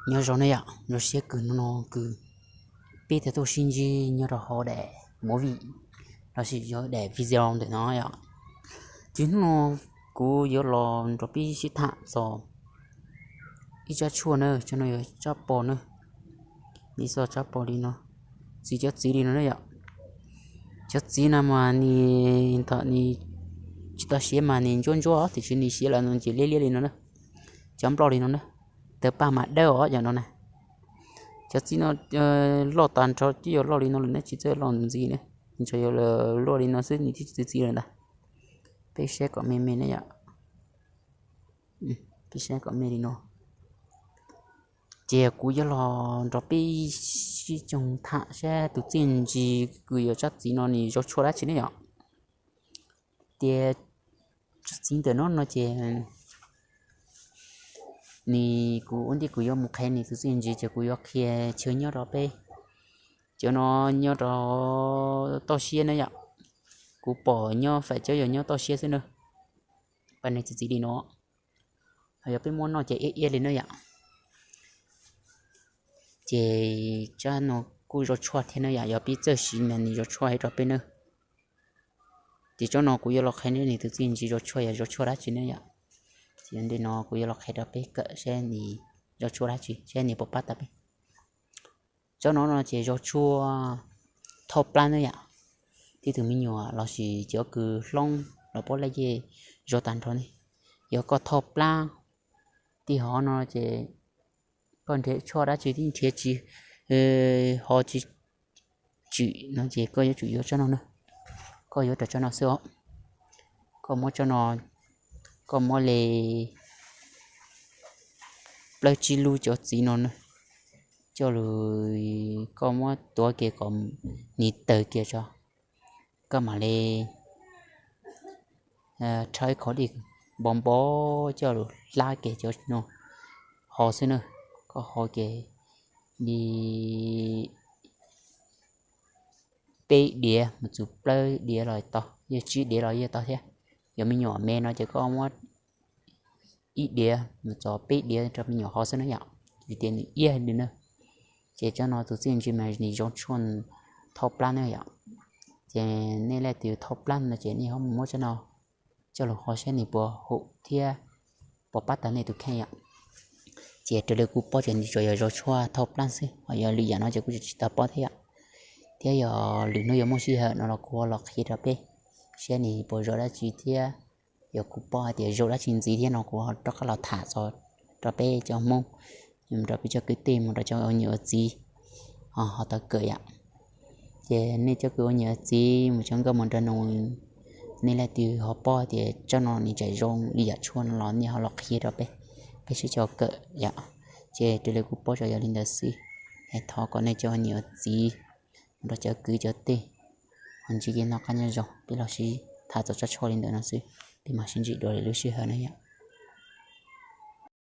Nyob zoo nej yom, zoo siab kws hnub no kws peb tau tuaj sib ntsib nyob rau hauv daim movie lossis yog daim video ntawm no yom. Ces hnub no kuv yuav los nrog peb sib tham txog ib tsab tshuaj na, tsab no yog tsab pos na. Li xoj tsab pos li no, txiv cov txiv li no ne yom. Cov txiv no mas nws thaum nws tsis tau siav mas nws ntsuab ntsuab, tiam sis nws siav lawm no ces liab liab li no na, cov nploj li no na, tawg paj mas dawb os yom no na. Cov txiv no loj tag nrho twb yuav loj li no lawm ne, tsis txawj loj ntxiv ne, ntshe yuav luaj li no xwb nws twb txiv txiv lawm ntag. Peb saib kom me me ne yom. Peb saib kom me li no. Ces kuv yuav los nrog peb sib koom tham saib tus txiaj ntsig kws yog tsab txiv no nws zov tshuaj dab tsi ne yom. Tias tsab txiv ntawm no no ces nws, kuv ua ntej kuv yuav mus qhia nws tus txiaj ntsig ces kuv yuav qhia chaw nyob rau peb. Cov no nyob rau toj siab na yom. Kuv pom nyob fam cov yog nyob toj siab xwb na. Pab nws txiv txiv li no, yog peb muab noj ces iab iab li na yom. Ces tsab no kuj zov tshuaj thiab na yom, yog peb txawj siv mas nws zov tshuaj heev rau peb na. Ces tsab no kuv yuav los qhia nws tus txiaj ntsig zov tshuaj yog zov tshuaj dab tsi na yom. Ces ntawm no kuv yuav los qhia rau peb kawm saib nws zov tshuaj dab tsi, saib nws puas pab tau peb. Tsab no no ces zov tshuaj thoj plab na yom. Tej tus me nyuam lossis cov kws hlob los puab laj yej zov tag nrho ne. Yog koj thoj plab tij hov no ces koj nrhiav tshuaj dab tsi tib nrhiav tsis, ho tsis tswm no ces koj yuav tsum yuav tsab no na. Koj yuav rau tsab no xwb os. Koj muab tsab no, koj muab li plaub tsib lub cov txiv no na, coj lug koj muab tuav kiag kom nws tawg kiag tso, koj mam li rhaub ib qho dej npo npo coj lug hlab kiag cov no ho xwb na. Koj ho kiag li peb diav mus txug plaub diav los tau, yog tsib diav los yeej tau thiab. Yog me nyuam me no ces koj muab ib diav mus txug peb diav rau me nyuam ho xwb na yom, vim tias nws iab li na. Ces tsab no tus txiaj ntsig mas nws zov tshuaj thoj plab na yom. Ces nej leej twg thoj plab no ces nej ho mus muab tsab no coj lug ho saib nws puas haum thiab puas pab tau nej tus kheej yom. Ces raws li kuv paub ces nws tsuas yog zov tshuaj thoj plab xwb, ho yog lwm yam no ces kuv tsis tau paub thiab yom. Thiab yog lwm hnub yuav muaj sij hawm no los kuv ho los qhia rau peb saib nws puas zov dab tsi thiab. Yog kuv paub hais tias zov dab tsi ntxiv thiab no kuv ho rov qab los tham txog rau peb cov Hmoob, rau peb cov kwv tij mus rau cov ua niam ua txiv ho tau kawm yom. Ces nej cov kws ua niam ua txiv mus cov nkauj mus nraug nus, nej leej twg ho paub tias tsab no nws tseem zoo li yam tshuaj no los nej ho los qhia rau peb, peb sib coj kawm yom. Ces raws li kuv paub tsuas yog li ntawd xwb. Es thov kom nej cov ua niam ua txiv mus rau cov kwv cov tij ho ntsib kev noj qab nyob zoo, peb los sib tham txog tsab tshuaj li ntawd no xwb. Peb mam sib ntsib dua lwm lub sij hawm na yom.